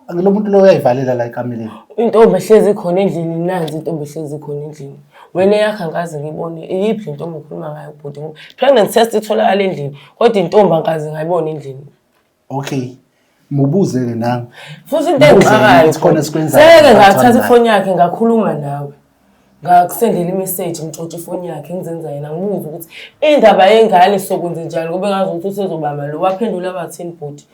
Lo muntu lo uyayivalela la ekameleni. Intombi ehlezi khona endlini nansi intombi ehlezi khona endlini. Wena eyakho angikaze ngiyibone. Iyiphi le ntombi okhuluma ngayo bhuti? Ngoba pregnancy test itholakala endlini, kodwa intombi angikaze ngayibona endlini. Okay. Mubuze-ke nami. Futhi into engixakayo ukuthi khona esikwenzayo. Seke ngathatha ifoni yakhe ngakhuluma nawe. Ngakusendela imeseji ngitshontshe ifoni yakhe ngizenza yena ngibuze ukuthi indaba yengane sokwenze njani ngoba engazi ukuthi usezobamba lo waphendula wathini bhuti.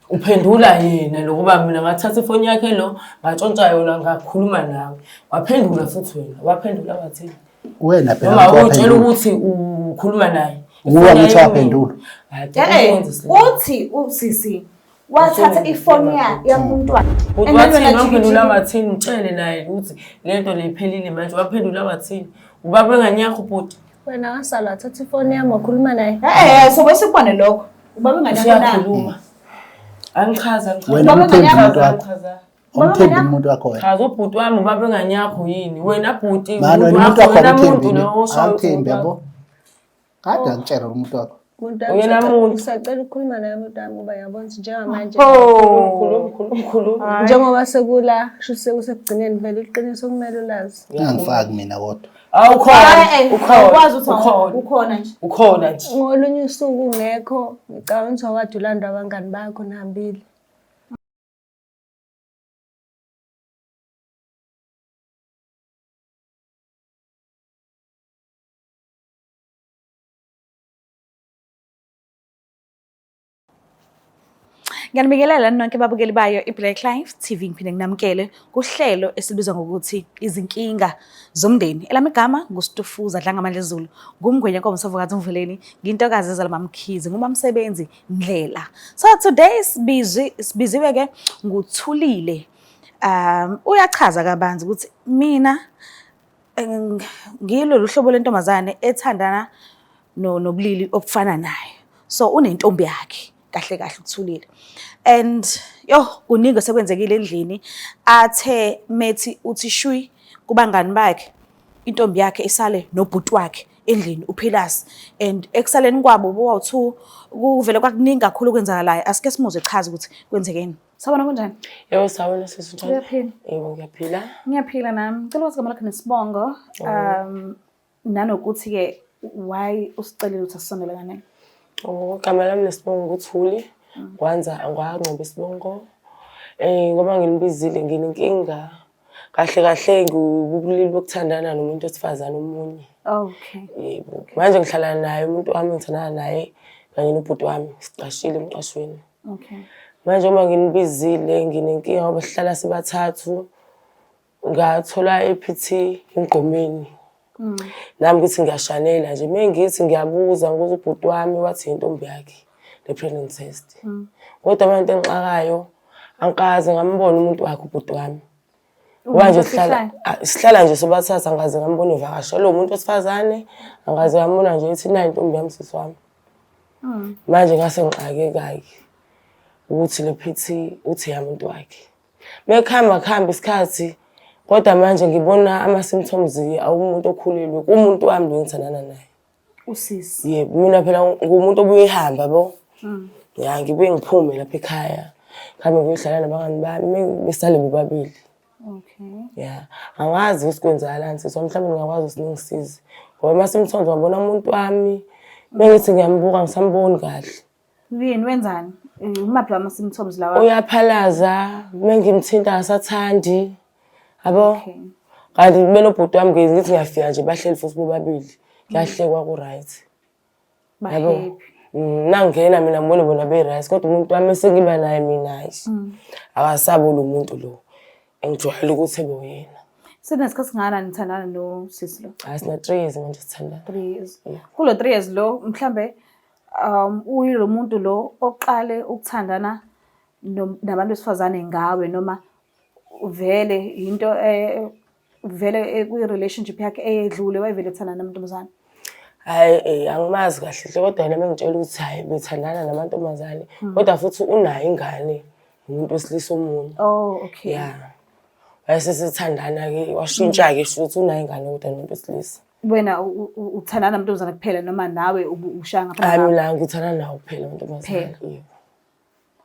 Uphendula yena lo kuba mina ngathatha ifoni yakhe lo ngatshontsha yona ngakhuluma nawe. Waphendula futhi wena waphendula wathini. Wena phela Noma utshela ukuthi ukhuluma naye. Nguwe angithi waphendula. Eh, uthi usisi wathatha ifoni yamuntu wakhe. Uthi wathini waphendula wathini mtshele naye ukuthi lento le iphelile manje waphendula wathini. Ubaba enganyakho bhuti. Wena wasala wathatha ifoni yami wakhuluma naye. Eh, sobe sikubone lokho. Ubaba enganyakho na? Uyakhuluma. Angichaza angichaza. Wena Ubaba umthembi enganyakho. umuntu wakho. Angichaza. Umthembi umuntu wakho wena. Chaza ubhuti wami ubaba enganyakho yini? Wena bhuti Mani wena umuntu wakho wena awumthembi. muntu lo oshoyo Awumthembi yabo. Kade angitshela lo muntu wakho. Muntu Uyena muntu. Usacela ukukhuluma naye umuntu wami ngoba yabona ukuthi njengamanje Oh, khuluma khuluma khuluma. njengoba sekula sho sekusekugcineni vele iqiniso kumele ulazi. Ungangifaki mina kodwa. Awukhona. Eh, Ukhona. awukwazi ukuthi Ukhona. ukhona nje. Ukhona nje. Ngolunye usuku ungekho ngicabanga ukuthi wakade ulandwa abangani bakho nihambile. Ngiyanibingelela nonke babukeli bayo iBlack Life TV ngiphinde nginamukele kuhlelo esilibizwa ngokuthi izinkinga zomndeni. Elami igama nguStufuza Dlangamandla Zulu, ngumngwenya nkomo sovukazi umvuleni, ngintokazi ezalwa mamkhize, ngumamsebenzi Ndlela. So today sibizwi sibiziwe ke nguThulile. Uyachaza kabanzi ukuthi mina ngilolu hlobo lentombazane ethandana nobulili obufana naye. So unentombi yakhe kahle kahle uThulile. And yo kuningi osekwenzekile endlini athe methi uthi shwi kubangani bakhe intombi yakhe isale nobhuti wakhe endlini uPhilasi and ekusaleni kwabo bowu-two kuvele kwakuningi kakhulu okwenzakalayo asike simuzwe echaza ukuthi kwenzekeni. Sawubona kunjani? Yebo sawubona sisi unjani? Uyaphila? Yebo ngiyaphila. Ngiyaphila nami. Ngicela ukwazi igama lakho nesibongo. Nanokuthi-ke why usicelile ukuthi asisondelane? Oh, igama lami nesibongo nguThuli. Ngwanza ngwangcobo isibongo. Eh ngoba nginibizile nginenkinga. Kahle kahle ngubulili bokuthandana nomuntu wesifazane omunye. Okay. Yebo. Manje ngihlala naye umuntu wami ngithandana naye kanye nobhuti wami siqashile emqashweni. Okay. Manje uma nginibizile nginenkinga ngoba sihlala sibathathu ngathola i-PT emgqomeni. Nami ngithi ngiyashanela nje uma ngithi ngiyabuza ngibuza ubhuti wami wathi intombi yakhe le pregnant test. Kodwa manje into engixakayo angikaze ngambona umuntu wakhe ubhuti wami. Ngoba nje sihlala sihlala nje sobathatha angikaze ngambona evakashelwe umuntu wesifazane angikaze ngambona nje ethi nayi intombi yami sisi wami. Manje ngase ngixakeka-ke ukuthi le PT uthi yamuntu wakhe. Mekuhamba kuhamba isikhathi kodwa manje ngibona ama-symptoms awumuntu okhulelwe kumuntu wami lo engithandana naye. Usisi. Yebo, mina phela ngumuntu obuye ehamba yabo. Ya ngibuye ngiphume lapha ekhaya. Ngihambe ngiyohlala nabangani bami besale bobabili. Okay. Ya, angazi ukuthi kwenzakalani sisi wami mhlawumbe ngingakwazi ukuthi ningisize. Ngoba ama-symptoms ngibona umuntu wami mengithi ngiyambuka ngisamboni kahle. Yini wenzani? Imaphi lawa ama-symptoms lawa? Uyaphalaza, mengimthinta akasathandi. Yabo? Okay. Kanti benobhuti wami ngithi ngiyafika nje bahleli futhi bobabili. Kuyahlekwa ku-right. Yabo? Ba-happy. Nangena mina ngibone bona be-right kodwa umuntu wami esengiba naye mina hayi. Akasabo lo muntu lo engijwayele ukuthi ebe uyena. Senesikhathi singakanani nithandana nosisi lo? Hayi sina 3 years manje sithandana. 3 years. Kulo 3 years lo mhlambe uyilo muntu lo oqale ukuthandana nabantu besifazane ngawe noma vele into vele kwi-relationship yakhe eyedlule wayevele ethandana namantombazane? Hhayi angimazi kahle hle kodwa yena bengitshela ukuthi hhayi bethandana namantombazane kodwa futhi unayo ingane umuntu wesilisa omunye. Oh, okay. Ya. Wayesesithandana-ke washintsha-ke shuthi unayo ingane kodwa nomuntu wesilisa. Wena uthandana namantombazane kuphela noma nawe ushaya ngapha Hayi nangapha? mina ngithandana nawo kuphela amantombazane. Kuphela. Yebo.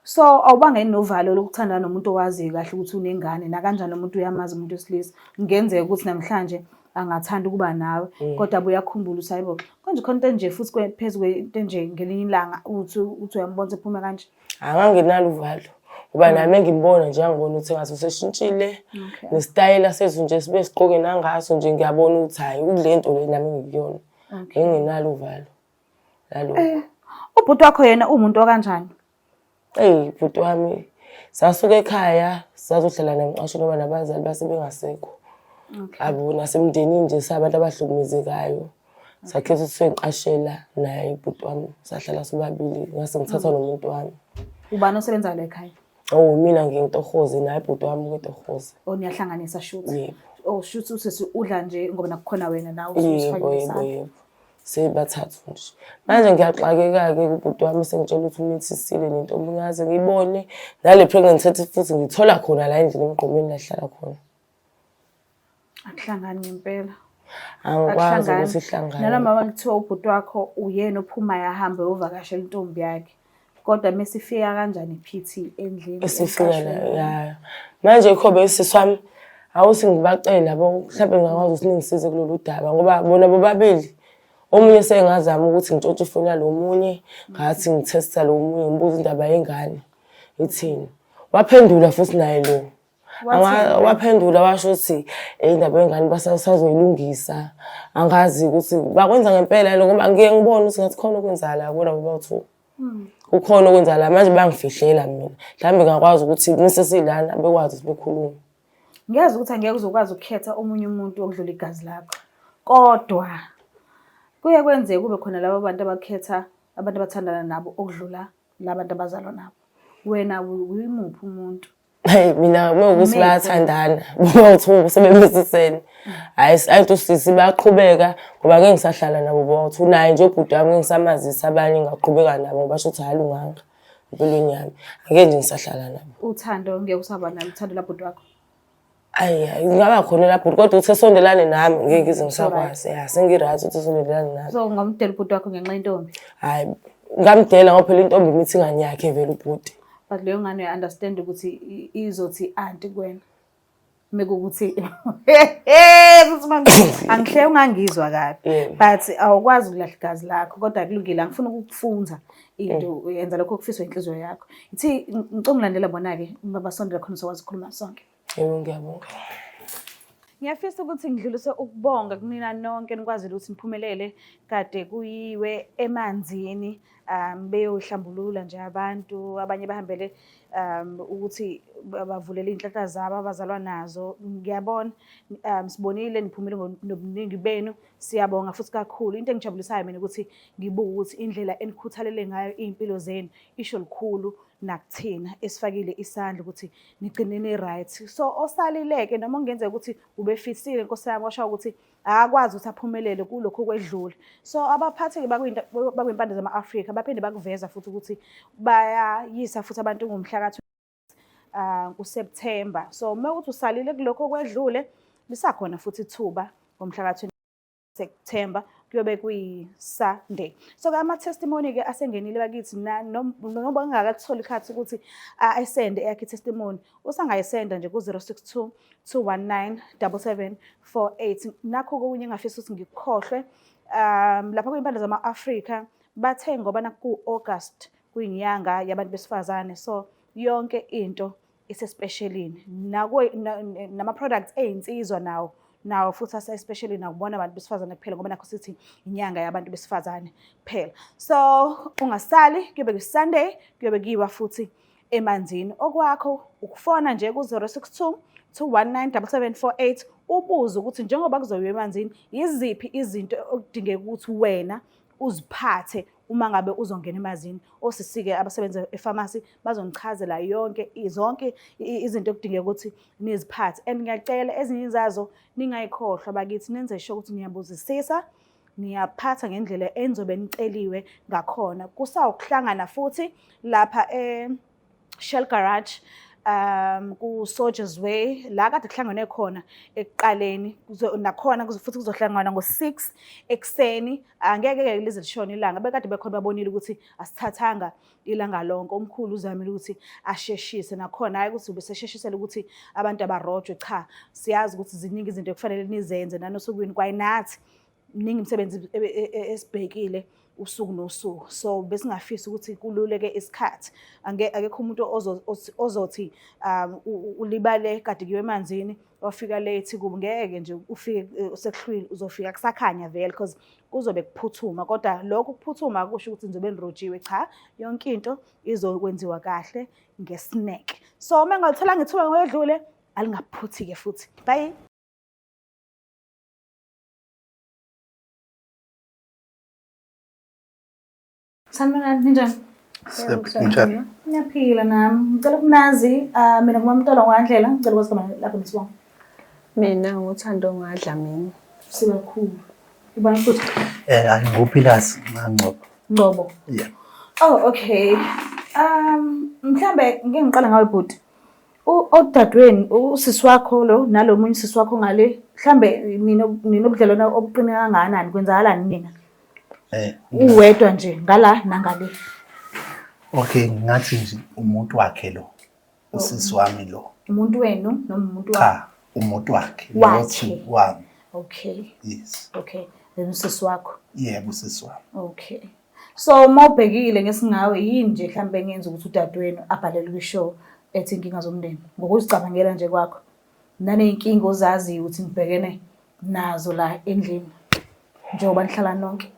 So awubangeni novalo lokuthandana nomuntu owaziyo kahle ukuthi unengane nakanjani umuntu uyamazi umuntu wesilisa. Kungenzeka ukuthi namhlanje angathanda ukuba nawe kodwa abuye akhumbule ukuthi hayibo konje khona into enje futhi phezu kwento enje ngelinye ilanga uthi uthi uyambona sephume kanje. Anganginalo uvalo ngoba nami engimbona nje angibona ukuthi ngathi useshintshile nesitayela sethu nje sibe sigqoke nangaso nje ngiyabona ukuthi hhayi kule nto le nami ngikuyona. Ngingenalo uvalo lalokho. Eh, ubhuti wakho yena uwumuntu okanjani? Eyi bhuti wami sasuka ekhaya sazohlala nemqasho ngoba nabazali base bengasekho. Abo nasemndenini nje sabantu abahlukumezekayo. Sakhetha ukuthi siyoyiqashela naye ubhuti wami sahlala sobabili ngase ngithatha nomuntu wami. Ubani osebenzayo la ekhaya? Oh mina ngingitohoze naye ubhuti wami ukitohoze. Oh niyahlanganisa shuthi. Yebo. Oh shuthi usesi udla nje ngoba nakukhona wena nawe Yebo usufakile yebo isandla. yebo. Sebathathu nje. Manje ngiyaxakeka-ke kubhuti wami sengitshela ukuthi umithisile nentombi ngaze ngibone nale pregnant futhi ngithola khona la endlini emgqomeni la hlala khona. Akuhlangani ngempela. Angikwazi ukuthi ihlangane. Nalama kuthiwa ubhuti wakho uyena ophumayo ahambe uyovakashela intombi yakhe. Kodwa mesifika kanjani i-PT endlini? Esifika la ya. Manje khobe sisi wami awuthi ngibacela bo mhlawumbe ngingakwazi ukuthi ningisize kulolu daba ngoba bona bobabili omunye sengazama ukuthi ngitshontshe ifoni yalo munye ngathi ngithesta lo munye ngibuza indaba yengane ithini. Waphendula futhi naye lo. Waphendula washo ukuthi indaba yengane basazoyilungisa angazi ukuthi bakwenza ngempela yini ngoba ngiye ngibone ukuthi ngathi khona okwenzakalayo kubona bobawu-two. Kukhona okwenzakalayo manje bayangifihlela mina. Mhlawumbe ngingakwazi ukuthi mesesilana bekwazi ukuthi bekhulume. Ngiyazi ukuthi angeke uzokwazi ukukhetha omunye umuntu okudlula igazi lakho. Kodwa kuye kwenzeke kube khona labo bantu abakhetha abantu abathandana nabo okudlula labantu abazalwa nabo. Wena uyimuphi umuntu? Hayi mina uma ukuthi bayathandana bobawu-two sebemisisene. Hhayi anti usisi bayaqhubeka ngoba ngeke ngisahlala nabo bobawu-two. Naye nje ubhuti wami ngeke ngisamazisa abanye ngaqhubeka nabo ngoba shuthi hhayi alunganga empilweni yami. Angeke nje ngisahlala nabo. Uthando ngeke usaba nalo uthando labhuti wakho. Ayi hayi ngaba khona lapho kodwa uthi esondelane nami ngeke ngize ngisakwazi. Ya sengi-right ukuthi esondelane nami. So ungamdela ubhuti wakho ngenxa yentombi. Hhayi ngamdela ngoba phela intombi imithi ingane yakhe vele ubhuti. But leyo ngane uya-understand ukuthi izothi anti kuwena. Mekukuthi futhi manje angihle ungangizwa kabi. But awukwazi ukulahla igazi lakho kodwa kulungile angifuni ukukufunza into yenza lokho okufiswa inhliziyo yakho. Ithi ngicela ungilandela bona-ke basondela khona sokwazi ukukhuluma sonke. Yebo ngiyabonga. Ngiyafisa ukuthi ngidlulise ukubonga kunina nonke nikwazile ukuthi niphumelele kade kuyiwe emanzini beyohlambulula nje abantu abanye bahambele ukuthi bavulele iy'nhlanhla zabo abazalwa nazo. Ngiyabona sibonile niphumile ngobuningi benu siyabonga futhi kakhulu. Into engijabulisayo mina ukuthi ngibuke ukuthi indlela enikhuthalele ngayo iy'mpilo zenu isho lukhulu nakuthina esifakile isandla ukuthi nigcine ni-right. So osalile-ke noma kungenzeka ukuthi ubefisile nkosi yami kwasho ukuthi akakwazi ukuthi aphumelele kulokhu okwedlule. So abaphathi-ke bakwimpande zama-Afrika baphinde bakuveza futhi ukuthi bayayisa futhi abantu ngomhla ka kuSepthemba. So uma ukuthi usalile kulokhu okwedlule lisakhona futhi ithuba ngomhla ka September kuyobe kuyi-Sunday. So-ke ama-testimony-ke asengenile bakithi noma ngingakakutholi ikhathi ukuthi ayisende eyakhe i-testimony usangayisenda nje ku-062 219 7748. Nakho kokunye engafisa ukuthi ngikukhohlwe lapha kwimpande zama-Afrika bathe ngoba naku-August kuyinyanga yabantu besifazane so yonke into isespeshelini nama-products ey'nsizwa nawo nawo futhi asespeshelini akubona abantu besifazane kuphela ngoba nakho sithi inyanga yabantu besifazane kuphela. So ungasali kuyobe kuyi-Sunday kuyobe kuyiwa futhi emanzini. Okwakho ukufona nje ku-062 219 7748 ubuze ukuthi njengoba kuzoyiwa emanzini yiziphi izinto okudingeka ukuthi wena uziphathe uma ngabe uzongena emazini. Osisi-ke abasebenza efamasi bazonichazela yonke zonke izinto ekudingeka ukuthi niziphathe. And ngiyacela ezinye zazo ningayikhohlwa bakithi nenze sure ukuthi niyabuzisisa niyaphatha ngendlela enizobe niceliwe ngakhona. Kusawukuhlangana futhi lapha e-Shell Garage. Ku Soldiers Way la kade kuhlangenwe khona ekuqaleni, nakhona futhi kuzohlanganwa ngo-6 ekuseni. Angeke ke lize lishone ilanga, bekade bekhona babonile ukuthi asithathanga ilanga lonke. Umkhulu uzamile ukuthi asheshise nakhona, hhayi ukuthi ubesesheshisela ukuthi abantu abarojwe, cha, siyazi ukuthi ziningi izinto ekufanele nizenze nanosukwini, kwayinathi miningi imisebenzi esibhekile usuku nosuku, so besingafisi ukuthi kululeke isikhathi. Akekho umuntu ozothi ulibale kade kuyiwe emanzini wafika late kubo, ngeke nje ufike sekuhlwile, uzofika kusakhanya vele because kuzobe kuphuthuma. Kodwa lokho kuphuthuma akusho ukuthi nizobe nirojiwe, cha, yonke into izokwenziwa kahle ngesineke. So uma engalitholanga ithuba ngokwedlule, alingaphuthi-ke futhi. Bye. Sanibonani, ninjani? Ninjani? Ngiyaphila nami. Ngicela ukunazi, mina nguMamtolo ngwaNdlela, ngicela ukwazi igama lakho nesibongo. Mina nguThando ngwaDlamini. Sibakhulu. Ubani futhi? Anginguphilasi Ngcobo. Ngcobo. Yeah. Oh, okay. Mhlambe ngike ngiqala ngawe bhuti. Odadewenu, usisi wakho lo nalo munye usisi wakho ngale, mhlambe ninobudlelwano obuqine kangakanani, kwenzakalani nina? Uwedwa nje ngala nangale. Okay, ngathi nje umuntu wakhe lo, usisi wami lo. Umuntu wenu noma umuntu wakhe? Cha, umuntu wakhe. Wakhe. Wami. Okay. Yes. Okay. Then usisi wakho. Yebo, usisi wami. Okay. So uma ubhekile ngesingawe yini nje mhlambe engenza ukuthi udadewenu abhalele kwi-show ethi inkinga zomndeni, ngokuzicabangela nje kwakho naney'nkinga ozaziyo ukuthi nibhekene nazo la endlini njengoba nihlala nonke?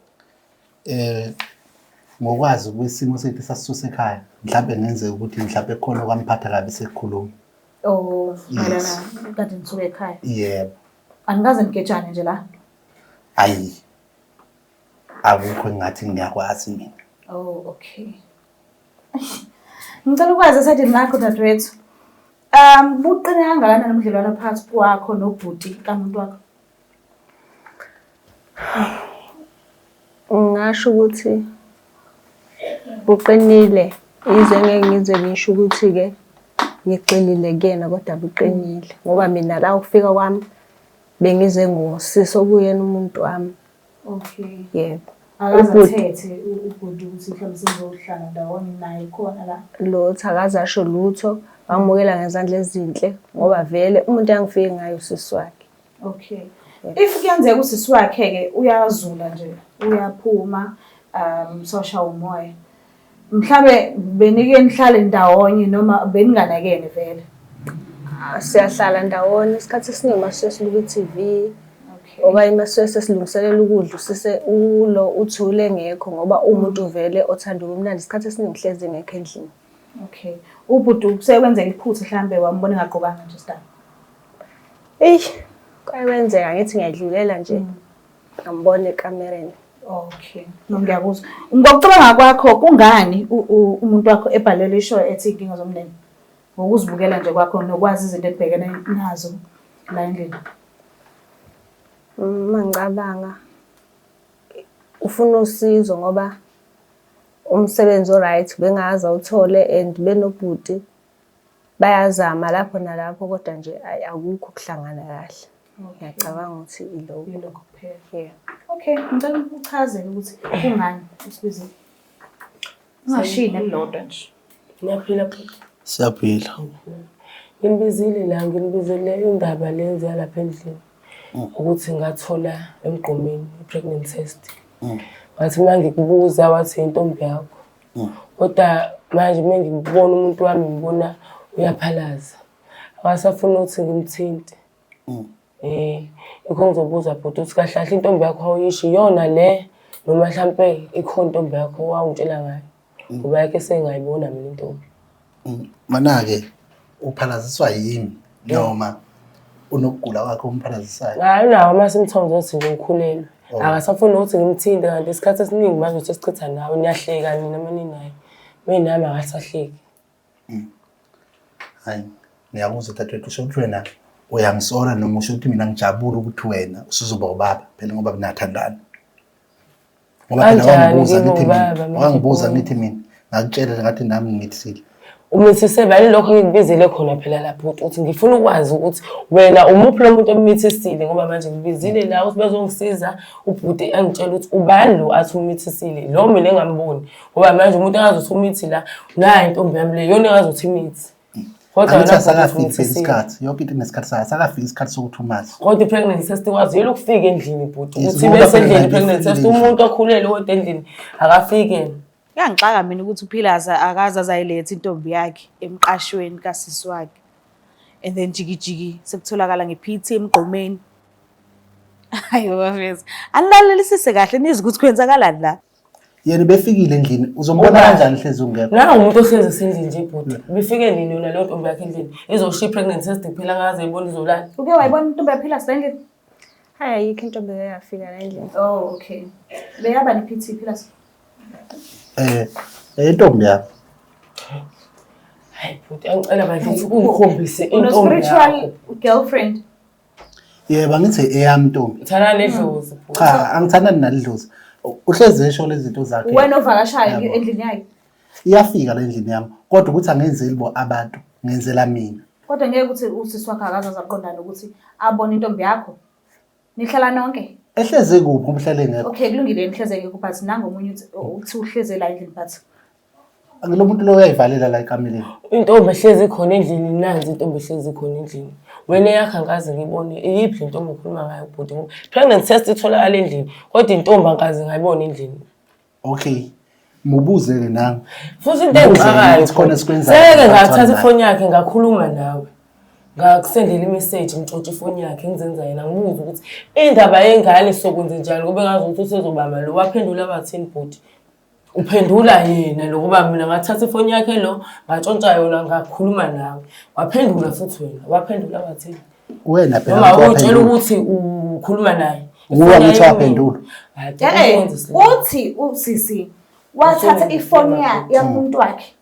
Ngokwazi kwesimo sethu esasisusa ekhaya, mhlampe ngenzeka ukuthi mhlampe khona okwamphatha kabi sekukhuluma. Oh, mayelana kade nisuka ekhaya. Yebo. Anikaze nigejane nje la? Ayi. Akukho engathi ngiyakwazi mina. Oh, okay. Ngicela ukwazi esayidini lakho dadewethu. Buqine kangakanani ubudlelwano phakathi kwakho nobhuti kamuntu wakho? Ngingasho ukuthi buqinile, yize ngeke ngize ngisho ukuthi-ke ngigxilile kuyena kodwa buqinile ngoba mina la ukufika kwami bengize ngosisi okuyena umuntu wami. Okay. Yebo. Akaze athethe ubhuti ukuthi mhlawumbe sizohlala ndawonye naye khona la. Lutho, akaze asho lutho, wamukela ngezandla ezinhle ngoba vele umuntu angifike ngaye usisi wakhe. Okay. If kuyenzeka usisi wakhe-ke uyazula nje, uyaphuma, sosha umoya. Mhlabe benike nihlale ndawonye noma beninganakene vele? Siyahlala ndawonye isikhathi esiningi masuke sibuka i-TV. Okanye masuke sesilungiselela ukudla usise ulo uthule engekho ngoba umuntu vele othanda ubumnandi isikhathi esiningi hlezi engekho endlini. Okay. Ubhuti usekwenzeka iphutha mhlambe wambona engagqokanga nje sidaba. Eyi, kwakwenzeka ngithi ngiyadlulela nje. Ngambona ekamereni. Okay. No, ngiyakuzwa. Ngokucabanga kwakho kungani umuntu wakho ebhalele ishow ethi inkinga zomndeni? Ngokuzibukela nje kwakho nokwazi izinto ebhekene nazo la endlini. Uma ngicabanga ufuna usizo ngoba umsebenzi o-right bengaze awuthole and benobhuti bayazama lapho nalapho kodwa nje ayi akukho ukuhlangana kahle. Ngiyacabanga ukuthi ilokho. Yilokho kuphela. Yeah. Okay, ngicela uchazele ukuthi kungani usibizile. Ungashiyi nelilodwa nje. Ngiyaphila bhuti. Siyaphila. Nginibizile la, nginibizele indaba le yalapha endlini. Ukuthi ngathola emgqomeni i-pregnant test. Wathi uma ngikubuza wathi intombi yakho. Kodwa manje uma ngikubona umuntu wami ngibona uyaphalaza. Akasafuni ukuthi ngimthinte. Yikho ngizobuza bhuti ukuthi kahle kahle intombi yakho awuyisho iyona le noma hlampe ikhona intombi yakho owawungitshela ngayo. Ngoba yakhe sengayibona mina intombi. Mana-ke uphalaziswa yimi noma unokugula kwakhe umphalazisayo? Hayi, unawo ama-symptoms othi nje ngikhulelwe. Akasafuni ukuthi ngimthinte kanti isikhathi esiningi manje uthi sichitha nawe niyahleka nina uma ninaye. Mina nami akasahleki. Hayi, ngiyakuzwa dadewethu, usho ukuthi wena uyangisola noma usho ukuthi mina ngijabule ukuthi wena usuzoba ubaba phela ngoba ninathandana. Ngoba phela Kanjani wangibuza ngibe ngithi mina, ubaba manje wangibuza kuwe? ngithi mina, ngakutshela ngathi nami ngithisile. Umithise bani lokho engikubizele khona phela lapho ukuthi ngifuna ukwazi ukuthi wena umuphi lo muntu ommithisile ngoba manje ngibizile la ukuthi bezongisiza ubhuti angitshela ukuthi ubani lo athi ummithisile lo mina engamboni ngoba manje umuntu engazothi umithi la nayi intombi yami le yona engazothi imithi. Kodwa wena asakafiki phela isikhathi yonke into inesikhathi sayo asakafiki isikhathi sokuthi umazi. Kodwa i-pregnancy test ikwazile ukufika endlini bhuti ukuthi bese endlini i-pregnancy test umuntu okhulelwe kodwa endlini akafiki. Kuyangixaka mina ukuthi uPhilasa akaze azayiletha intombi yakhe emqashweni kasisi wakhe. And then jikijiki sekutholakala nge-PT emgqomeni. Hayi bafethu, anilalelisise kahle nizwe ukuthi kwenzakalani la. Yena ubefikile endlini uzombona Ubani? kanjani hlezi ungekho? Nangu umuntu ohlezi esendlini nje bhuti. Bifike nini yona leyo ntombi yakhe endlini? Izoshiya i-pregnancy test kuphela ngaze ibone izolala. Uke wayibona intombi yaPhilasa la endlini? Hhayi ayikho intombi eke yafika la endlini. Oh, okay. Beyaba ne-PT Philasa? Eh, intombi yami. Hayi bhuti, angicela bandla ukuthi ungikhombise intombi Une-spiritual yakho. girlfriend. Yebo angithi eyami intombi. Uthanda nedlozi bhuti. Cha, angithandani nalidlozi. Uhlezi esho lezi zinto zakhe. Wena ovakashayo Yabo. endlini yakhe. Iyafika la endlini yami, kodwa ukuthi angenzeli bo abantu, ngenzela mina. Kodwa ngeke ukuthi usisi wakho akaze azaqondana ukuthi abone intombi yakho. Nihlala nonke. Ehleze kuphi ngoba uhlale engekho? Okay, kulungile nihleze ngekho but nangomunye uthi uhleze la endlini but Lo muntu lo uyayivalela la ekameleni. Intombi ehlezi khona endlini nansi intombi ehlezi khona endlini. Wena eyakho angikaze ngiyibone iyiphi le ntombi okhuluma ngayo bhuti ngoba pregnancy test itholakala endlini kodwa intombi angikaze ngayibona endlini. Okay. Mubuze-ke nami. Futhi into Mubuze engixakayo ukuthi khona esikwenzayo. seke ngathatha ifoni yakhe ngakhuluma nawe. Ngakusendela imeseji ngitshontshe ifoni yakhe ngizenza yena ngibuze ukuthi indaba yengane sokwenze njani kube ngazi ukuthi usezobamba lo waphendula bathini bhuti. Uphendula yena lo kuba mina ngathatha ifoni yakhe lo ngatshontsha yona ngakhuluma nawe. Waphendula futhi wena waphendula wathini. Wena phela Noma ukuthi utshela waphendula. ukuthi ukhuluma naye. Nguwe angithi waphendula. Hayi, Eh, ukhonze silima. uthi usisi wathatha ifoni yamuntu wakhe.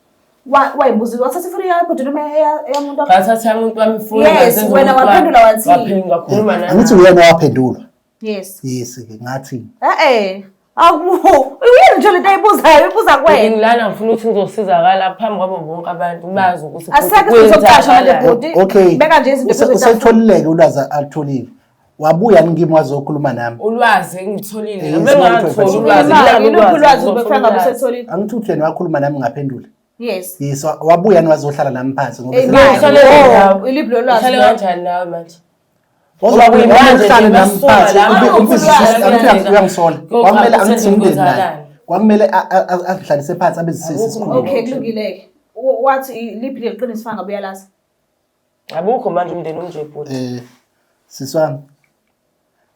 Wayibuza wathatha ifoni yakho noma eyamuntu wakhe. Ngathatha umuntu wami ifoni. Yes, ngazenza wena umuntu wami. waphendula wathini? Waphendula ngakhuluma naye. Angithi uyena waphendula. Yes. Yes ke ngathi Eh. Aku uyini nje lento ayibuzayo ibuza kuwena. Ngilana ngifuna ukuthi ngizosizakala phambi kwabo bonke abantu bazi ukuthi Asisekho isidingo sokuqasha manje bhuti. Okay. Beka nje izinto phezu kwetafula. Usetholileke ulwazi alutholile. Wabuya ngimi wazokhuluma nami. Ulwazi engitholile. Eh, Bengatholi ulwazi. Imali, iluphi ulwazi Ngizofuna ubefuna ngabe ulwazi. usetholile? Angithi uthi yena wakhuluma nami ngaphendula. Yes. Yes, wabuya wazohlala nami phansi ngoba Ey, sele- manje. Ngihlale Oh, nawe. iliphi lo lwazi Ngihlale lo? kanjani nawe manje? Wazokhuluma- Ngoba kuyimanje wazohlala nje nami basuka phansi, la, ube- bakhuluma, angithi uyangisola. Kuyochaza Kwakumele ukuthi angithi umndeni naye. kwenzakalani. Kwakumele angihlalise phansi abezisisi sikhulume. Okay, kulungile-ke. Wathi liphi leli qiniso fanga ngabe uyalazi? Abukho manje umndeni onje bhuti. Sisi wami,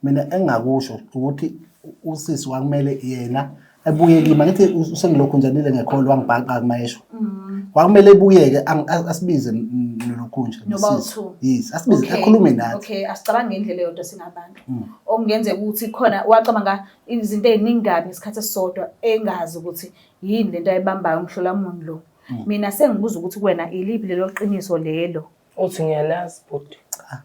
mina engingakusho ukuthi usisi kwakumele yena ebuye kimi angithi usengilokhu nje nile ngekholo wangibhaqa kumayesho. Kwakumele ebuyeke asibize nolokhu nje Noba nosisi. u-two. Yes, asibize Okay, akhulume nathi. Okay, asicabange ngendlela eyodwa singabantu. Okungenzeka ukuthi khona wacabanga izinto ey'ningi kabi ngesikhathi esisodwa engazi ukuthi yini lento ayibambayo umhlolamuni lo. Mina sengibuza ukuthi kuwena iliphi lelo qiniso lelo. Uthi ngiyalazi bhuti.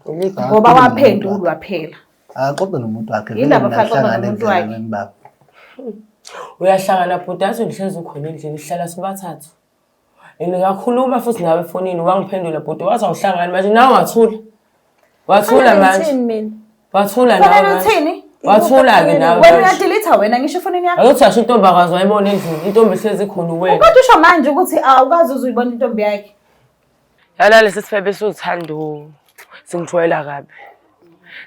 Iliphi? Ngoba Akaxoxe waphendulwa phela. Akaxoxe nomuntu wakhe. Yindaba vele mina axoxe ngihlangane nomuntu vele wakhe? nobaba. Uyahlangana bhuti athi ngihlezi ukhona endlini sihlala sobathathu. And ngakhuluma futhi nawe efonini wangiphendula bhuti wathi awuhlangani manje nawe wathula. Wathula manje. Ngithini mina? Wathula nawe Fanele manje. uthini? Wathula-ke nawe Wena manje. uyadelete wena ngisho efonini yakho. Akuthi asho intombi akaze wayibona endlini, intombi ihlezi khona uwena. Kodwa usho manje ukuthi awukazi uze uyibone intombi yakhe. Yana lesi sifebe sothando singijwayela kabi.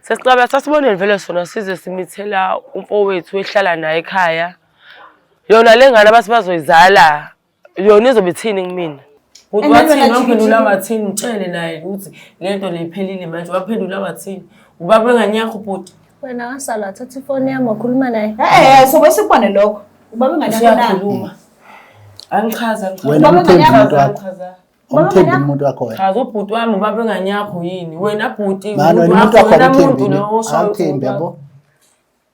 Sesicaba sasiboneni vele sona size simithela umfowethu ehlala naye ekhaya. Yona le ngane abathi bazoyizala yona izobe ithini kumina? Uthi And then wathini wena wamphendula jiki-jiki. wathini mtshele naye ukuthi le nto le iphelile manje waphendula wathini. Ubaba enganyakho bhuti. Wena wasala wathatha ifoni yami wakhuluma naye. Eh, so bese kubone lokho. Ubaba ingane yakho na? Usuyakhuluma. Angichaza angichaza. Wena Ubaba umthembi engane umuntu wakho. Angichaza. Umthembi umuntu wakho wena. Chaza ubhuti wami ubaba enganyakho yini? Wena bhuti Mani wena umuntu wakho wena awumthembi. muntu lo oshayo Awumthembi yabo.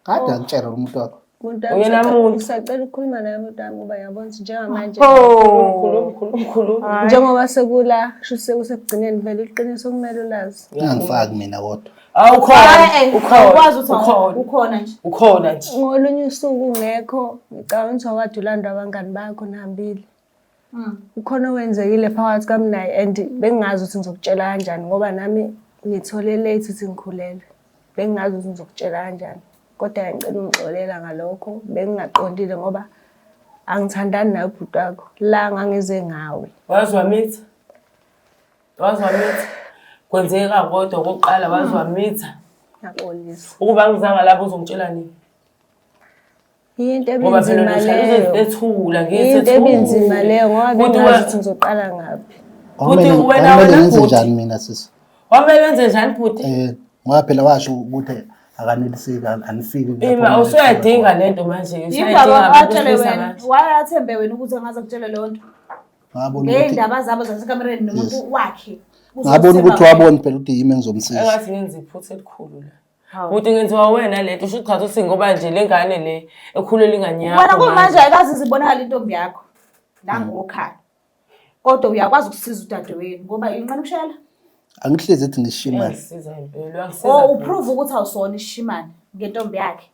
Kade angitshela lo muntu wakho. Umuntu Uyena wami muntu. usacela ukukhuluma naye umuntu wami ngoba ngiyabona ukuthi njengamanje Oh. Khuluma khuluma khuluma. njengoba sekula sho sekusekugcineni vele iqiniso kumele ulazi. Ungangifaki mina kodwa. Awukhona. Eh, Ukhona. awukwazi ukuthi Ukhona. ukhona nje. Ukhona nje. Ngolunye usuku ungekho ngicabanga ukuthi wakade ulandwa abangani bakho nihambile. Kukhona okwenzekile phakathi kwami naye and bengingazi ukuthi ngizokutshela kanjani ngoba nami ngithole late ukuthi ngikhulelwe. Bengingazi ukuthi ngizokutshela kanjani. Kodwa ngicela ungixolela ngalokho, bengingaqondile ngoba angithandani nawe bhuti wakho. La ngangize ngawe. Waze wamitha. Waze wamitha. Kwenzeka kodwa okokuqala waze wamitha. Ngiyaxolisa. Ukuba angizanga lapho uzongitshela nini? Into Ngoba phela ebinzima uhlala leyo. uzethula ngithi Into ebinzima leyo ngoba bengazi ukuthi ngizoqala ngaphi. Bhuti, wena- Kwakumele wena ngenze bhuti. njani mina sisi? Wamele wenze njani bhuti? Ngoba phela washo ukuthi akaneliseki anifiki lapho Ima kumele usuyayidinga kufike lento manje Yindaba usuyayidinga atshele abantu wena. manje. Why athembe wena ukuthi angaze kutshele leyo nto? khona. Ngabona ukuthi Ngey'ndaba zabo zasekamereni nomuntu wakhe. ngabona ukuthi wabona phela ukuthi yimi engizomsiza. Engathi ngenza iphutha elikhulu la. Bhuti ngenziwa wena lento usho ukuthi uthi ngoba nje lengane le ekhulele ingane yakho. Wena kumanje ayikaze izibonakala intombi yakho. Nangokhala. Kodwa uyakwazi ukusiza udadewenu ngoba inqena ukushela. Angihlezi ethi ngishimane. Uyangisiza impela, uyangisiza. Oh bhuti. uprove ukuthi awusona ishimane ngentombi yakhe.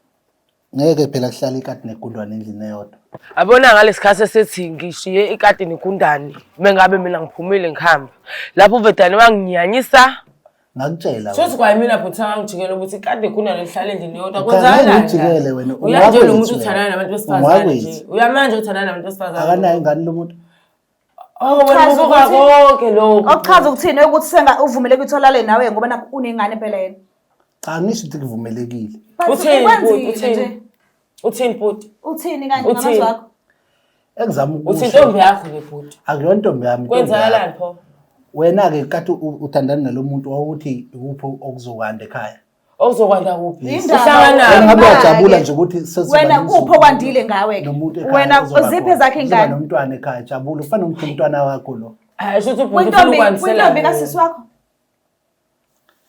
Ngeke phela kuhlale ikati negundwane endlini eyodwa. Abona ngalesikhathi esethi ngishiye ikati negundane mengabe mina ngiphumile ngihamba. Lapho uvedane wanginyanyisa. Ngakutshela. Shuthi kwayimina bhuti angangijikela ukuthi ikati negundane lihlale endlini eyodwa. Cha, Kwenzakalani? ngeke ngikujikele wena, Uyanje lo muntu ungakwethu uthandana wena. nabantu besifazane nje. Ungakwethu. Uyamanje uthandana nabantu besifazane. Akanayo ingane lo muntu. Oh wena Chaza ubuka ukuthi- konke lokho. Okuchaza ukuthini ukuthi senga uvumeleke ukuthi olale nawe ngoba nakho unengane phela yena. Cha ngisho ukuthi kuvumelekile. But Uthini bhuti? ukwenzile Uthini? nje. Uthini bhuti? Uthini kanti Uthini? ngamazwi akho? Engizama Uthi ukusho. intombi yakho ke bhuti. Akuyona intombi yami. intombi Kwenzakalani yakho. pho? Wena-ke kade uthandana nalo muntu wawuthi ikuphi okuzokwanda ekhaya. Okuzokwanda kuphi? Indaba- Uhlangana Wena ngabe Imali. uyajabula nje ukuthi sezoba Wena nomzukulu kuphi okwandile ngawe ke? nomuntu ekhaya Wena ozoba ziphi khona. ezakhe Uzoba ingane? nomntwana ekhaya jabula ufana nokuthi umntwana wakho lo. Hayi shuthi ubhuti ufuna Kwintombi ukwandisela. kwintombi mina. kasisi wakho.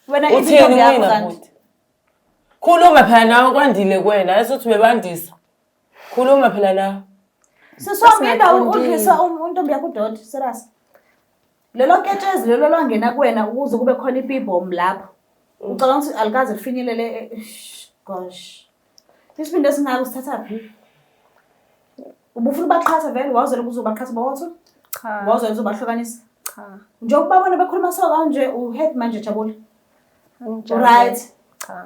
Wena iphi Uthini intombi yakho mina kanti? bhuti? Khuluma phela nawe kwandile kuwena, ayisothi ubebandisa. Khuluma phela nawe. Sisi wami indawo Esingaqondile. udlisa intombi yakho udoti, serious. Lelo ketshezi lelo lwangena kuwena ukuze kube khona ipibom lapho. Ucabanga ukuthi alikaze lifinyelele gosh. Isibindi esingaka usithatha phi? Ubufuna ubaqhatha vele wawuzela ukuze ubaqhatha bawotho? Cha. Wawuzela uzobahlukanisa. Cha. Njengoba babona bekhuluma so kanje uhappy manje jabula. Angijabule. Right. Cha.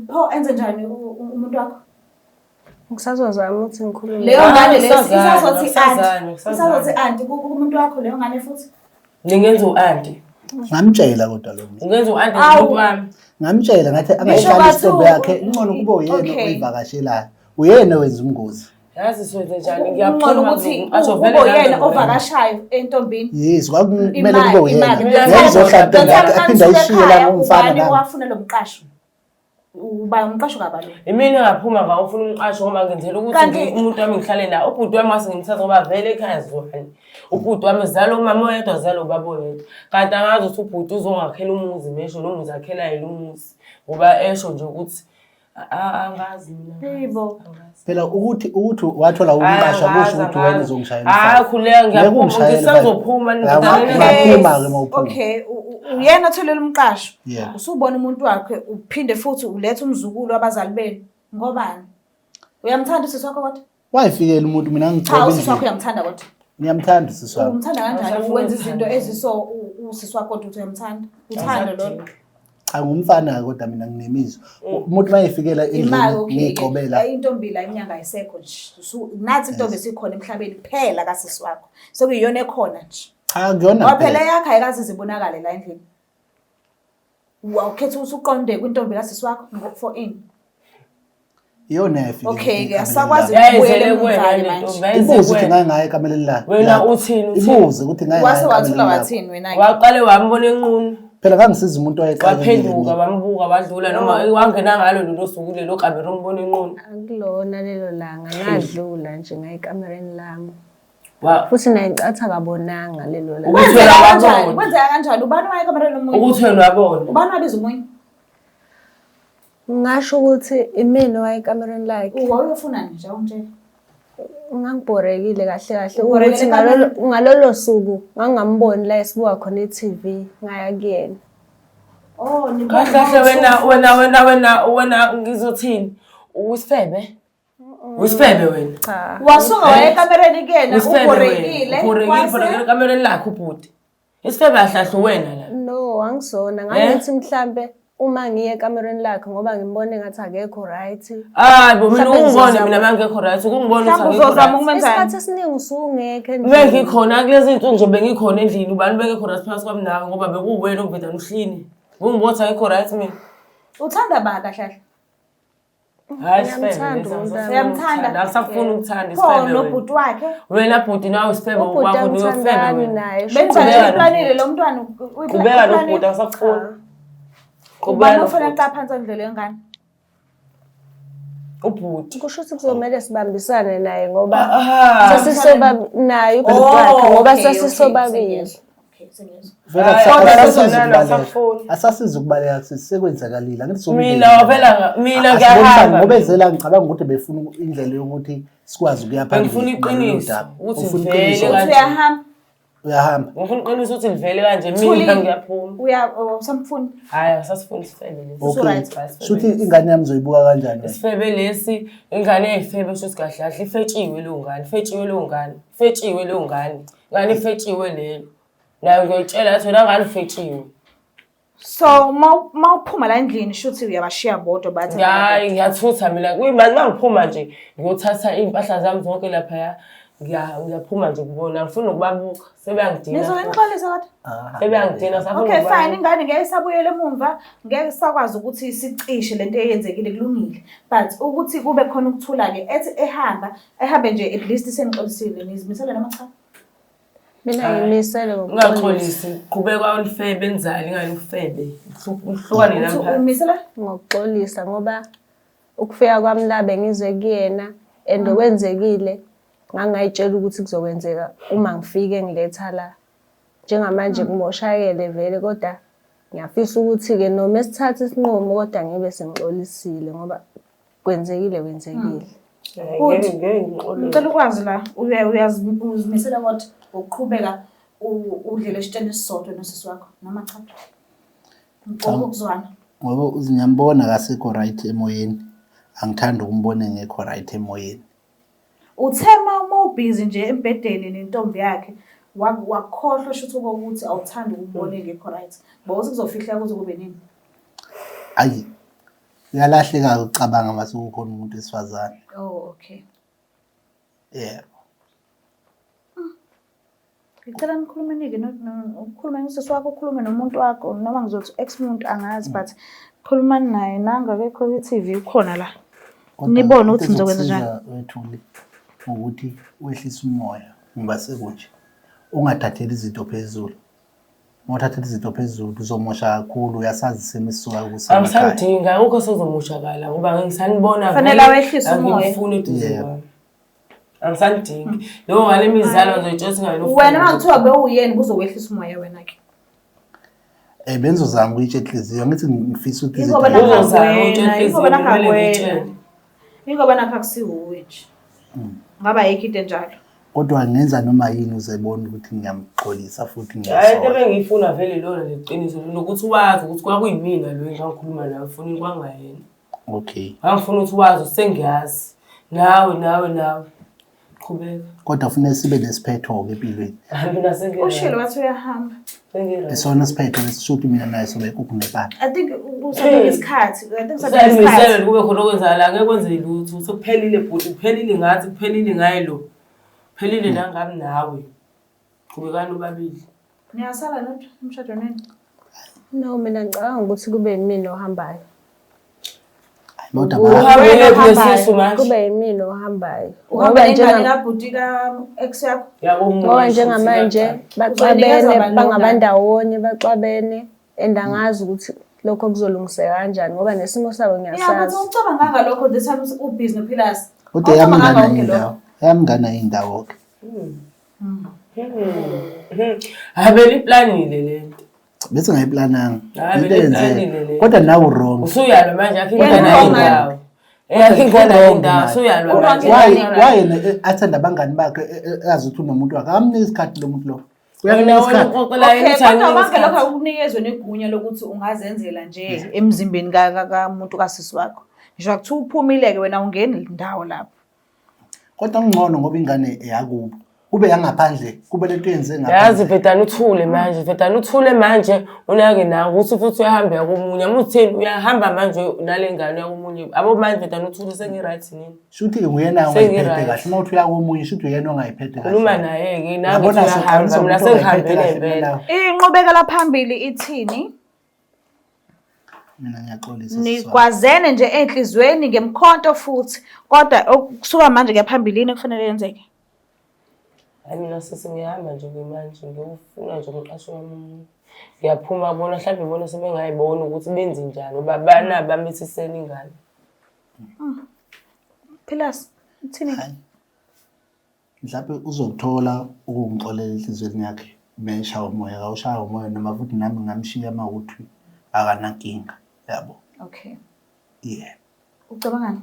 Pho enze njani umuntu wakho? Ngisazozama ukuthi ngikhulume. Leyo Ah, ngane leyo kusazana, isazothi kusazana, anti. kusazana. Isazothi anti kumuntu wakho leyo ngane futhi. Ningenza u-anti. Ngamtshela kodwa lo muntu. Ungenza u-anti Awu. nomuntu wami. Ngamtshela ngathi Ngisho angayihlali bathu- isitobe yakhe ingcono kube uyena Okay. oyivakashelayo. Uyena owenza umngozi. Yazi siwenze njani Ungcono ngiyaphuma ukuthi asho kube vele uyena nami ovakashayo entombini. Yes, kwakumele Imali, kube uyena. imali. Ngeke izohlala intombi yakhe aphinde ayishiye la ngomfana Ubani nami. owafuna lo mqasho? Uba umqasho kabani? Imina engaphuma ngawufuna umqasho ngoba ngenzela ukuthi umuntu wami ngihlale naye. Ubhuti wami wase ngimthatha ngoba vele ekhaya sizwani. Ubhuti wami zalo umama oyedwa zalo ubaba oyedwa. Kanti angazi ukuthi ubhuti uzongakhela umuzi mesho noma uzakhela yena umuzi. Ngoba esho nje ukuthi angazi mina. Yebo. Phela ukuthi wathola umqasho akusho ukuthi wena uzongishayela. Hayi khuleka ngiyaphuma ngisazophuma ngisazophuma ke mawuphuma. Okay, uyena otholela umqasho. Yeah. Usubona umuntu wakhe uphinde futhi ulethe umzukulu wabazali benu. Ngobani? Uyamthanda usisi wakho kodwa? Wayifikela umuntu mina Cha, ngigcobe usisi wakho endlini. uyamthanda kodwa. Ngiyamthanda usisi wami. Umthanda kanjani? Awusafuni Wenza izinto ukuthanda. eziso usisi wakho kodwa uthi uyamthanda. Uthando lolo. Cha ngumfana kodwa mina nginemizwa. Umuntu mayefikela Imali endlini okay. ngiyigcobela. Intombi la inyanga ayisekho nje. Nathi intombi esikhona emhlabeni kuphela kasisi wakho. Sekuyiyona ekhona nje. Cha kuyona Ngoba phela phela. eyakho ayikaze izibonakale la endlini. Wawukhetha ukuthi uqonde kwintombi kasisi wakho for ini. Iyona yafika. Okay, ke ekameleni asakwazi lakhe. ukubuyela Yayizele kuwena emuva-ke le manje. ntombi, yayizele Ibuze ukuthi kuwena. ngaye ngaye ekameleni lakhe. Wena uthini, uthini? Ibuze ukuthi ngaye Wase ngaye wathula ekameleni lakhe. wathini wena-ke? Waqale wambona enqunu. Phela ngangisiza umuntu owayeqalekile Waphenduka mina. wambuka wadlula noma wangena ngalo lolo suku lelo kamera umbona enqunu. Akulona lelo langa ngadlula nje ngaye ekamereni lami. Wa- Futhi naye ngicatha akabonanga lelo langa. Ukuthi Kwenzeka wena kanjani? wabona. Kwenzeka kanjani? Ubani waye ekamereni lomunye? Ukuthi wena wabona. Ubani wabiza omunye? Ngingasho ukuthi imina owaye ekamereni lakhe. Wawuyofunani nje awungitshela. Ngangibhorekile kahle kahle Ubhorekile ukuthi ngalolo suku ngangingamboni la esibuka khona i-TV ngaya kuyena. Oh, nibona Kahle kahle wena wena wena wena wena ngizothini? Usifebe? Usifebe wena. Cha. Wasuka waya ekamereni kuyena Usifebe wena. ubhorekile. Ubhorekile Wase- ubhorekile ekamereni lakhe ubhuti. Isifebe ahlahlu wena la. No, angisona. Ngangithi mhlambe uma ngiye ekamereni lakhe ngoba ngimbone ngathi akekho right. Hayi bo mina Mhlawumbe ungibone ngizozama- mina mangekho right ukungibona ukuthi Mhlawumbe angikho uzozama right. ukumenzani? Isikhathi esiningi usungekho endlini. Bengikhona kulezi zinsuku nje bengikhona endlini ubani bengekho right phakathi kwami nawe ngoba bekuwuwena oveda umhlini. Ungibona ukuthi angikho right mina. Uthanda ba kahle kahle? Hayi isifebe Ngiyamthanda lesi, umntwana. angisafuni Uyamthanda? ukuthanda, Angisafuni ukuthanda Pho isifebe wena. nobhuti wakhe. Wena bhuti nawe isifebe Ubhuti ukwakho niyofebe angithandani wena. naye. Benza Qhubeka nje iplanile lo mntwana. Qhubeka nobhuti angisakufuni. Qhubeka Ubani ofuna nobhuti. ukuqala phansi endlela yengane? Ubhuti. Kusho ukuthi kuzomele sibambisane naye ngoba Ah. sasisoba naye ubhuti Oh, wakhe ngoba okay, okay, sasisobabili. sengiyezwa. Okay, sengiyezwa. Vele Hayi, kodwa asasizi sizonana, ukubaleka. asakufuni. Asasizi ukubaleka sisi sekwenzakalile. Angithi somndeni. Mina vela mina Asibonisane ngiyahamba. ngoba ezela ngicabanga ukuthi befuna indlela yokuthi sikwazi ukuya phambili. Bengifuna ngalolu iqiniso, daba. ukuthi Ufuna vele iqiniso. Uthi kanje. uyahamba. Uyahamba. Ngifuna uqinisa ukuthi livele kanje mina Thulile. ngiyaphuma. Uya oh, usamfuni. Hayi asasifuni isifebe lesi. Okay. right. Shuthi ingane yami uzoyibuka kanjani wena? Isifebe lesi ingane eyifebe shuthi kahle kahle ifetshiwe leyo ngane, ifetshiwe leyo ngane, ifetshiwe leyo ngane. Ngane ifetshiwe leyo. Nayo ngiyoyitshela yathi wena ngane ufetshiwe. So mawuphuma la endlini shuthi uyabashiya bodwa bathi Hayi ngiyathutha mina kuyimanje mangiphuma nje ngiyothatha iy'mpahla zami zonke laphaya ngiyaphuma nje kubona ngifuna nokubabuka sebeyangidina. Nizoke nixolise kodwa. Ah. Sebeyangidina safuna Okay ukubabuka. fine ingane ngeke isabuyele emumva ngeke sakwazi ukuthi sicishe lento eyenzekile kulungile but ukuthi kube khona ukuthula ke ethi ehamba ehambe nje at least senixolisile nizimisele noma cha. Mina ngimisele ngokuxolisa. Ungaxolisi, qhubeka ulifebe enzali ingane ufebe. Uhlukane Uthi nami phakathi. umisele Ngokuxolisa ngoba ukufika kwami la bengize kuyena and okwenzekile ngangayitshela ukuthi kuzokwenzeka uma ngifike ngiletha la. Njengamanje kumoshakele vele kodwa ngiyafisa ukuthi-ke noma esithatha isinqumo kodwa ngibe sengixolisile ngoba kwenzekile kwenzekile. Bhuti, Ngeke ngixolise. ngicela ukwazi la uzimisele kodwa ngokuqhubeka udlele esitsheni esisodwa nosisi wakho noma cha? Ngicela ukuzwana. Ngoba ngiyambona akasekho right emoyeni. Angithandi ukumbona engekho right emoyeni. Uthe uma ubhizi nje embhedeni nentombi yakhe wakhohlwa shuthi ukuthi awuthandi ukumbona engekho right. Ngoba kuzofihleka kuze kube nini? Ayi uyalahleka ukucabanga mase kukhona umuntu wesifazane. Oh okay. Yebo. Ngicela nikhulumenike ukhulume nosisi wakho ukhulume nomuntu wakho noma ngizothi ex muntu angazi but khulumani naye nanga akekho kwi-TV ukhona la. Kodwa Nibone ukuthi into nizokwenza njani. ezokusiza wethuli ukuthi wehlise umoya ngoba sekunje. Ungathatheli izinto phezulu. Uma uthathela izinto phezulu uzomosha kakhulu uyasazi isimo esisuka kuso emakhaya. Angisamdingi akukho sezomoshakala ngoba ngisanibona Fanele vele, awehlise umoya. angimfuni eduze Yebo. kwami. Angisamdingi. Leyo ngane imizalo ngizoyitshela ukuthi ngane Wena uma kuthiwa bewuyena kuzowehlisa umoya wena ke. Eh bengizozama ukuyitsha inhliziyo ngithi ngifisa ukuthi Ingoba izinto- nakho Uzozama wena, ukutshela ingoba nakho inhliziyo, kumele wena. ngiyitshele. Ingoba nakho akusiwuwe nje. Ngaba ayikho into enjalo. Kodwa ngenza noma yini uzebona ukuthi ngiyamxolisa futhi Hayi into ngiyasola. ebengiyifuna vele lona leqiniso nokuthi wazi ukuthi kwakuyimina lo engangikhuluma nawe fonini kwangayena. Okay. Ngangifuna ukuthi wazi ukuthi sengiyazi. Nawe nawe nawe. Qhubeka. Kodwa kufanele sibe nesiphetho-ke empilweni. Hayi mina sengi Ushilo wathi uyahamba. Sengi Isona siphetho lesisho ukuthi mina naye sobe kuku nepapa. I think usanika isikhathi. I think usanika Usayimisele isikhathi. kube khona okwenzakala ngeke kwenze lutho. Sekuphelile bhuti, kuphelile ngathi, kuphelile ngaye lo. Kuphelile nangami nawe. Qhubekani obabili. Niyasala nodwa emshadweni wenu. No, mina ngicabanga ukuthi kube yimina ohambayo. Hayi kodwa Uhambe Wena kulesisu ohambayo, manje. Kube yimina ohambayo. Uhamba Ngoba nengane njenga- kabhuti ka-ex yakho. Yakomunye ngoba futhi njengamanje kuyaqala. baxabene Uzonikezwa bani bangabandawonye baxabene and angazi ukuthi lokho kuzolungiseka kanjani ngoba nesimo sabo Yeah, but ngiyasazi. ucabanganga lokho this time ubhizi noPhilasi. Kodwa eyami Awucabanganga ingane konke lokho. indawo. Eyami ingane indawo-ke. Hayi beliplanile lento. Bese ngayiplananga. Hayi, Into eyenzeka. beliplanile le. Kodwa nawe wrong. Usuyalwa manje akho Wena ingane wrong, indawo. Eyakho ingane indawo usuyalwa manje. Why why yena athanda abangani bakhe azi ukuthi unomuntu wakhe. Akamniki isikhathi lo muntu lo. Wena Uyakunika wena isikhathi. uxoxela yena Okay, ukuthi kodwa anginike konke lokho isikhathi. akukunikezwe negunya lokuthi ungazenzela nje emzimbeni kamuntu kasisi wakho. Ngisho kuthiwa uphumile-ke wena awungeni ndawo lapho. Kodwa kungcono ngoba ingane eyakubo. Kube yangaphandle, kube lento yenze Yazi ngaphandle. vedane uthule manje, vedane uthule manje unake nawe ukuthi futhi uyahamba uya komunye. Amutheni uyahamba manje nale ngane uya komunye. Abo manje vedane uthule sengi-right nini. Shuthi ke nguyena ongayiphethe Sengi-right. kahle. Uma uthi uya komunye, shuthi uyena ongayiphethe kahle. Khuluma naye-ke nawe Yabona ukuthi uyahamba soqalisa mina umuntu ongayiphethe sengihambile kahle impela. mina. Inqubekela phambili ithini? Mina ngiyaxolisa. sisi wami. Nikwazene nje enhlizweni ngemkhonto futhi kodwa okusuka manje kuya phambilini kufanele yenzeke. Hayi mina sisi ngiyahamba nje manje ngiyofuna nje umqasho wami omunye. Ngiyaphuma bona mhlawumbe bona sebengayibona ukuthi benze njani ngoba banabo bamithisene ingane. Philas, uthini? Hayi. Mhlawumbe uzokuthola ukungixolela enhliziyweni yakhe mesha umoya kawushaya umoya noma futhi nami ngamshiya uma ukuthi akanankinga yabo. Okay. Yeah. Ucabangani?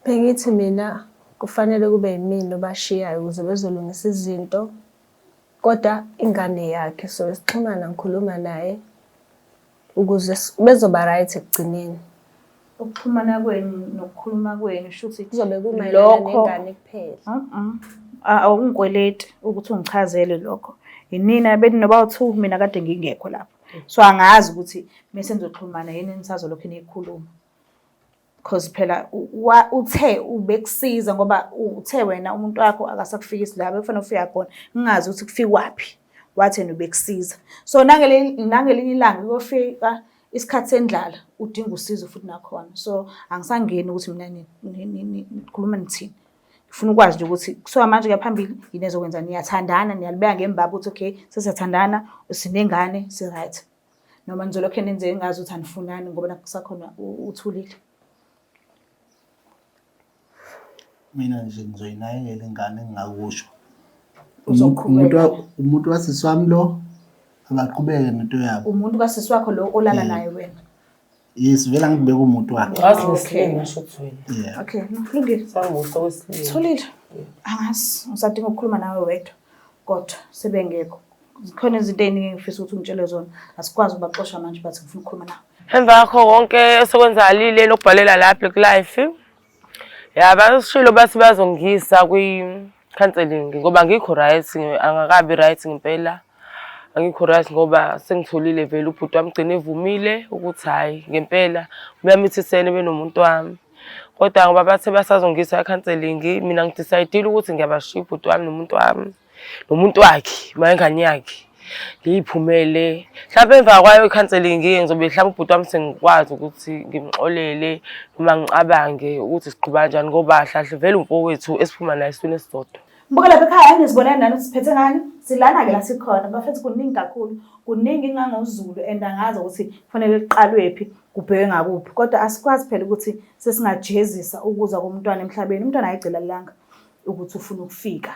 Bengithi mina kufanele kube yimina obashiyayo ukuze bezolungisa izinto, kodwa ingane yakhe so sixhumana ngikhuluma naye ukuze bezoba right ekugcineni. Ukuxhumana kwenu nokukhuluma kwenu shuthi Kuzobe kumayelana lokho nengane kuphela. Awungikweleti ukuthi ungichazele lokho. Yinina beninoba u-two mina kade ngingekho lapho. So angazi ukuthi mese nizoxhumana yini enisazolokhu niyikhuluma. Because phela uthe ubekusiza ngoba uthe wena umuntu wakho akasakufikisi la bekufanele ufika khona. Ngingazi ukuthi kufikwaphi. Wathi yena ubekusiza. So nangelinye ilanga kuyofika isikhathi sendlala udinga usizo futhi nakhona. So angisangeni ukuthi mina nikhuluma nithini. Ngifuna ukwazi nje ukuthi kusuka manje kuya phambili yini ezokwenza niyathandana niyalibeka ngembaba ukuthi okay sesiyathandana sinengane si-right. Noma nizolokhe nenze engazi ukuthi anifunani ngoba nakhu kusakhona uthulile. Mina nje ngizoyinakekela ingane engingakusho. Uzoqhubeka. Umuntu wasisi wami lo abaqhubeke nento yabo. Umuntu kasisi wakho lo olala naye wena. Yes, vele angibeke umuntu wakhe. Ngazi nesilinga shuthi wena. Yeah. Okay, no, kulungile. Sanguso kwesilima. Thulile. Angazi, ngisadinga ukukhuluma nawe wedwa. Kodwa sebengekho. Zikhona izinto ey'ningi engifisa ukuthi ungitshele zona. Asikwazi ukubaxosha manje but ngifuna ukukhuluma nawe. Emva kwakho konke osekwenzakalile lokubhalela la Black Life. Ya basishilo bathi bazongisa kwi-counseling ngoba angikho right, angakabi right ngempela. Angikho right ngoba sengitholile vele ubhuti wami gcine evumile ukuthi hhayi ngempela uyamithisene benomuntu wami. Kodwa ngoba bathe basazongisa e-counseling mina ngidecide-ile ukuthi ngiyabashiya ubhuti wami nomuntu wami. Nomuntu wakhe, mayengane yakhe. Ngiyiphumele. Mhlawumbe emva kwayo i-counseling ngizobe mhlawumbe ubhuti wami sengikwazi ukuthi ngimxolele noma ngicabange ukuthi siqhuba kanjani ngoba hlahle vele umfowethu esiphuma naye esiswini esisodwa. Mbuka lapha ekhaya nizibonela nani ukuthi siphethe ngani. Silana-ke la sikhona bafethu kuningi kakhulu. Kuningi ngangoZulu and angazi ukuthi kufanele kuqalwephi kubhekwe ngakuphi. Kodwa asikwazi phela ukuthi sesingajezisa ukuza komntwana emhlabeni. Umntwana ayigcilalanga ukuthi ufuna ukufika.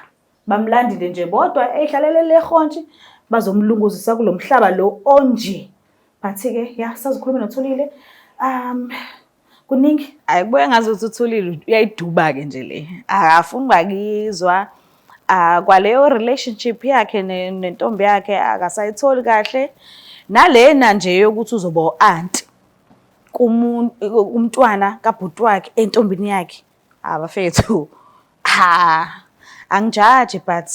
Bamlandile nje bodwa eyihlalele le hontshi bazomlunguzisa kulo mhlaba lo onje. But-ke ya sazikhuluma noThulile. Kuningi. Hayi kubuye ngazi ukuthi uThulile uyayiduba-ke nje le. Akafuni kwakizwa. Kwaleyo relationship yakhe nentombi yakhe akasayitholi kahle. Nalena nje yokuthi uzoba u-anti kumntwana kabhuti wakhe entombini yakhe. Abafethu. Ha, angijaji but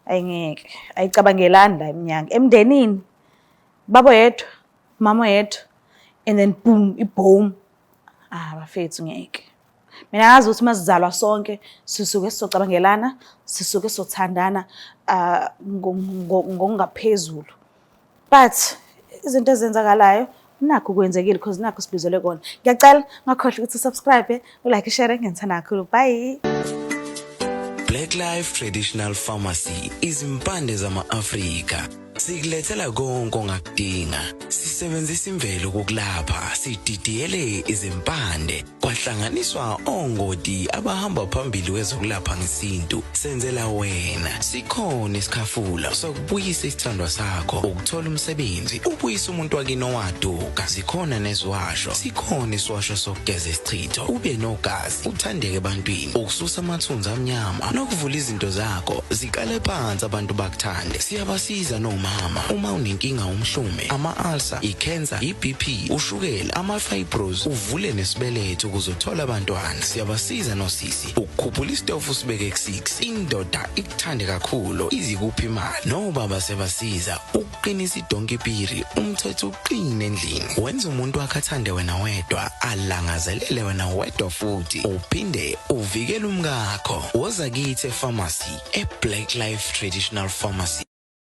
ayingeke. Ayicabangelani la emnyango. Emndenini baba yedwa, mama yedwa and then boom iboom. Ah bafethu ngeke. Mina ngazi ukuthi masizalwa sonke sisuke sizocabangelana, sisuke sothandana ngokungaphezulu. But izinto ezenzakalayo nakho kwenzekile because nakho sibizelwe kona. Ngiyacela ungakhohlwa ukuthi usubscribe, ulike, share, ngiyangithanda kakhulu. Bye. Black Life Traditional Pharmacy izimpande zama-Afrika. Sikulethela konke ongakudinga. Sisebenzisa imvelo ukukulapha, sididiyele izimpande, kwahlanganiswa ongoti abahamba phambili kwezokulapha ngesintu. Senzela wena. Sikhona isikhafula sokubuyisa isithandwa sakho, ukuthola umsebenzi, ubuyise umuntu wakini owaduka. Zikhona neziwasho, sikhona isiwasho sokugeza isichitho, ube nogazi, uthandeke ebantwini, ukususa amathunzi amnyama nokuvula izinto zakho ziqale phansi abantu bakuthande. Siyabasiza noma ungumama, uma unenkinga umhlume, ama-ulcer, i-cancer, i-BP, ushukela, ama-fibros, uvule nesibeletho ukuze uthole abantwana. Siyabasiza nosisi ukukhuphula isitofu usibeke ku-6, indoda ikuthande kakhulu, izikuphi imali. Nobaba siyabasiza ukuqinisa idonki piri, umthetho uqine endlini, wenza umuntu wakhe athande wena wedwa, alangazelele wena wedwa futhi uphinde uvikele umkakho. Woza kithi efamasi, e-Black Life Traditional Pharmacy.